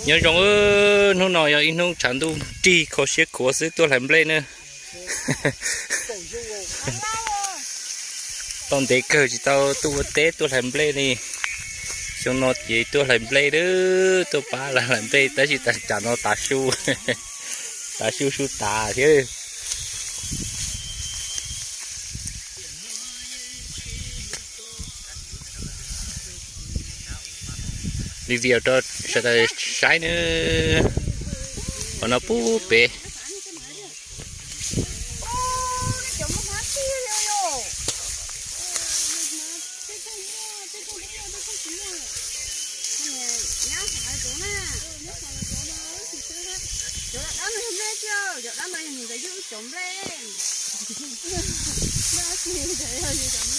Nyob zoo, hnub no yog ib hnub tshav ntuj rig kho siab khuav xwb tuaj hlais nplej na. Tau ntev kawg tsis tau tuaj ua teb tuaj hlais nplej li. Xyoo no ces tuaj hlais nplej, tuaj pab lawv hlais nplej tab sis tam no tav su, tav su su tas thiab. Li video rau sawv daws saib nawb. Qhov no pub pem.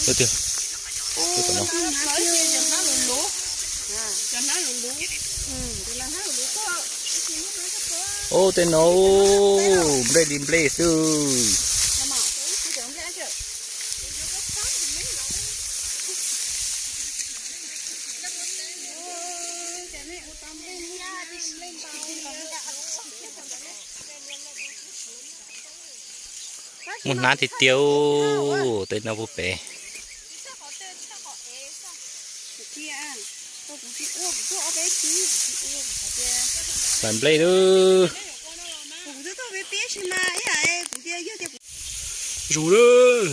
Ua tiag. Ub, tej no nplej li nplej xwb. Muaj hnab tiag tiag, tej no puag pem. Hlais nplej lawm. Zoo lawm.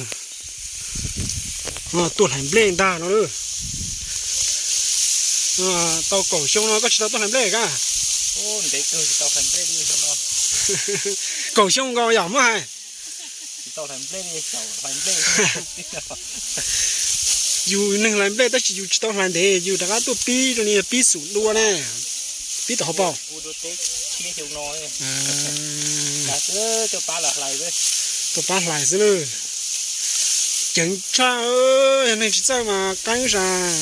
Tuaj hlais nplej ntag no lawm. Tau kaum xyoo no koj tsis tau tuaj hlais nplej kab? Kaum xyoo nkaus yam muab hais. Yus neeg hlais nplej tab sis yus tsis tau hlais ntev, yus rov qab tuaj pib rau ni, pib xum dua ne, pib tom hauv paus. Tuaj pab hlais xwb na. Ceev tshaj, yog neeg tsis txawj mas qeeb sas.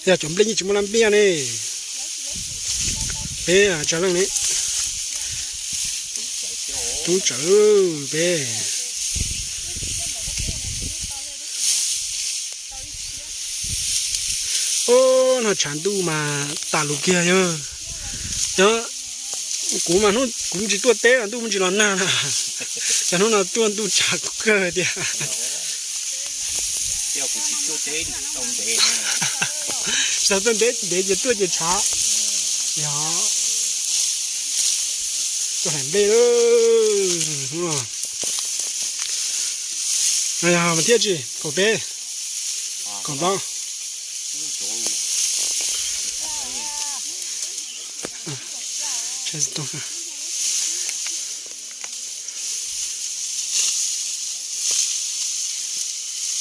Yog cov nplej yeej tsis muaj lab npiaj ne. Peb tsa leej ne. Tub tsawv peb. Ub, no tshav ntuj mas tas lus kiag yog. Yog kuv mas kuv tsis tuaj teb los ntuj tsis los nag na. Cov hnub no tuaj ntuj tshav kub kawg tiag. Tsis tau tuaj ntev ntev ces tuaj ces tshav. Yog tuaj hlais nplej lawm. Yog mas thiab tsis kaum peb, kaum plaub.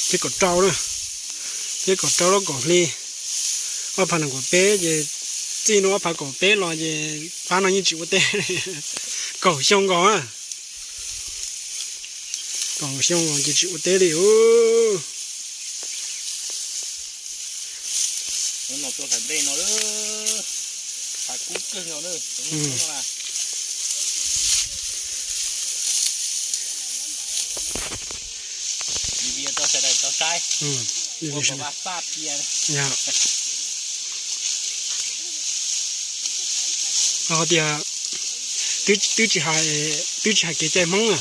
Thiab kaum rau na, thiab kaum rau lub kaum hli, ob phav nees nkaum peb ces txij no ob phav kaum peb los ces pab no yeej tsis ua teb. Kaum xyoo nkaus na, kaum xyoo nkaus ces tsis ua teb li. Tias twb tsis hais, twb tsis hais kev cai Hmoob na,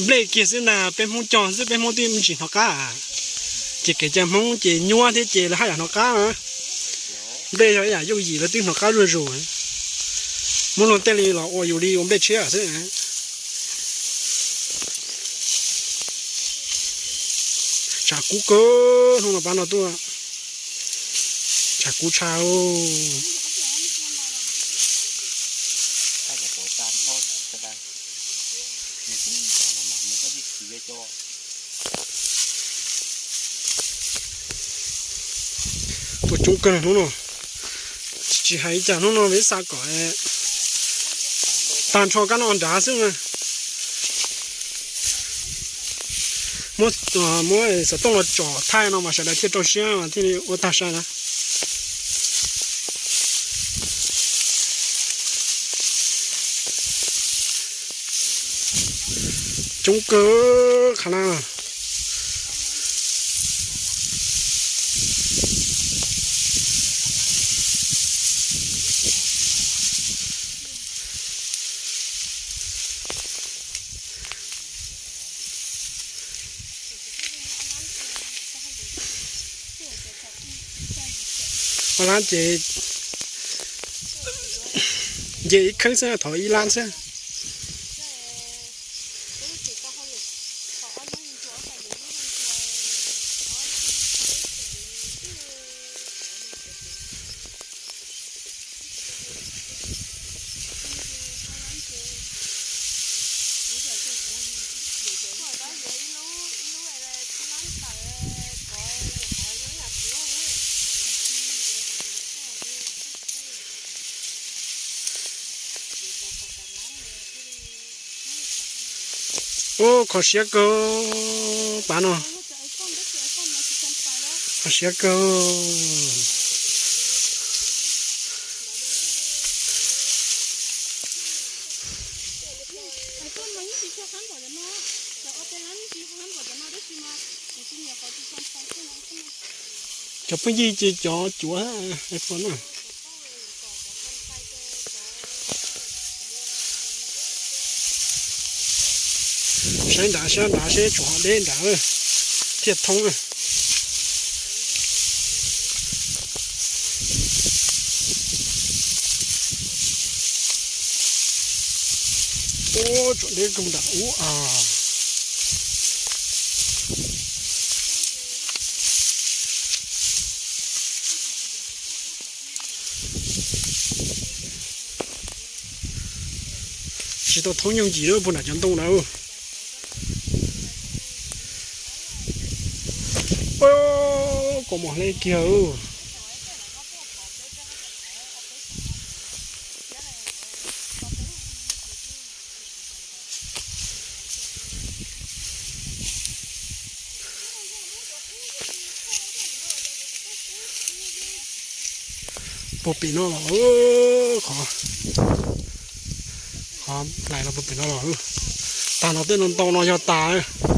nplej kiag xwb ntag, peb Hmoob cog xwb, peb Hmoob twb tsis hnov qab. Ces kev cai Hmoob ces nyuaj thiab ces lawv haj yam hnov qab. Nplej yog ib yam yooj yim lawv twb hnov qab zuj zus. Muab luag tej li los ua yus li ua nplej tshiab xwb. Tshav kub kawg hnub no pab no tuaj. Tshav kub tshaj. Tuaj coob kawg hnub no. Tsis hais li cas hnub no peb xa kom tag nrho kab no nrad xwb na. Muab, muab xov tooj los tsom thaij no mas sawv daws thiaj rau siab mas thiaj li ua tag sai na. Coob kawg qhov na. Lab ces nce ib kheeb xwb, thov ib lab xwb. Ub, kho siab kawg pab no. Kho siab kawg. Cov phooj ywg ces cov cuav iPhone na. Saib nrad, saib nrad seb tshuav ho deb nrad thiaj thoob na. Ub, tshuav deb kawg nram ub as. Tsis tau thoob nyooj yim lawm puag nram cov ntoo na. Kaus mom hle kiag. Puag pem no los, qhov, qhov lais los puag pem no los. Tag no tej no ntau no yog tas.